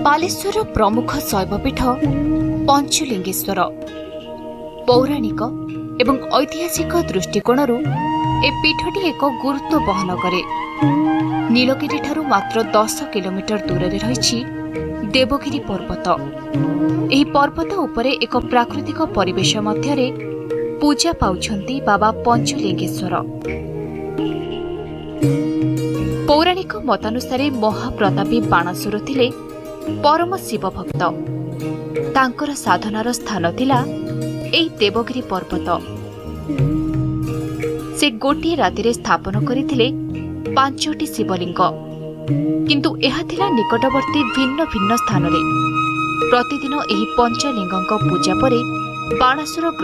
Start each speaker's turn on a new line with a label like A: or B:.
A: ବାଲେଶ୍ୱରର ପ୍ରମୁଖ ଶୈବପୀଠ ପଞ୍ଚଲିଙ୍ଗେଶ୍ୱର। ପୌରାଣିକ ଏବଂ ଐତିହାସିକ ଦୃଷ୍ଟିକୋଣରୁ ଏ ପୀଠଟି ଏକ ଗୁରୁତ୍ୱ ବହନ କରେ। ନୀଳଗିରିଠାରୁ ମାତ୍ର 10 କିଲୋମିଟର ଦୂରରେ ରହିଛି ଦେବଗିରି ପର୍ବତ। ଏହି ପର୍ବତ ଉପରେ ଏକ ପ୍ରାକୃତିକ ପରିବେଶ ମଧ୍ୟରେ ପୂଜା ପାଉଛନ୍ତି ବାବା ପଞ୍ଚଲିଙ୍ଗେଶ୍ୱର। ପୌରାଣିକ ମତାନୁସାରେ ମହାପ୍ରତାପୀ ବାଣାସୁର ଥିଲେ ପରମ ଶିବ ଭକ୍ତ। ତାଙ୍କର ସାଧନାର ସ୍ଥାନ ଥିଲା ଏହି ଦେବଗିରି ପର୍ବତ। ସେ ଗୋଟିଏ ରାତିରେ ସ୍ଥାପନ କରିଥିଲେ ପାଞ୍ଚଟି ଶିବଲିଙ୍ଗ। କିନ୍ତୁ ଏହା ଥିଲା ନିକଟବର୍ତ୍ତୀ ଭିନ୍ନ ଭିନ୍ନ ସ୍ଥାନରେ। ପ୍ରତିଦିନ ଏହି ପଞ୍ଚଲିଙ୍ଗଙ୍କ ପୂଜା ପରେ ବାଣାସୁର ଗ୍ରହ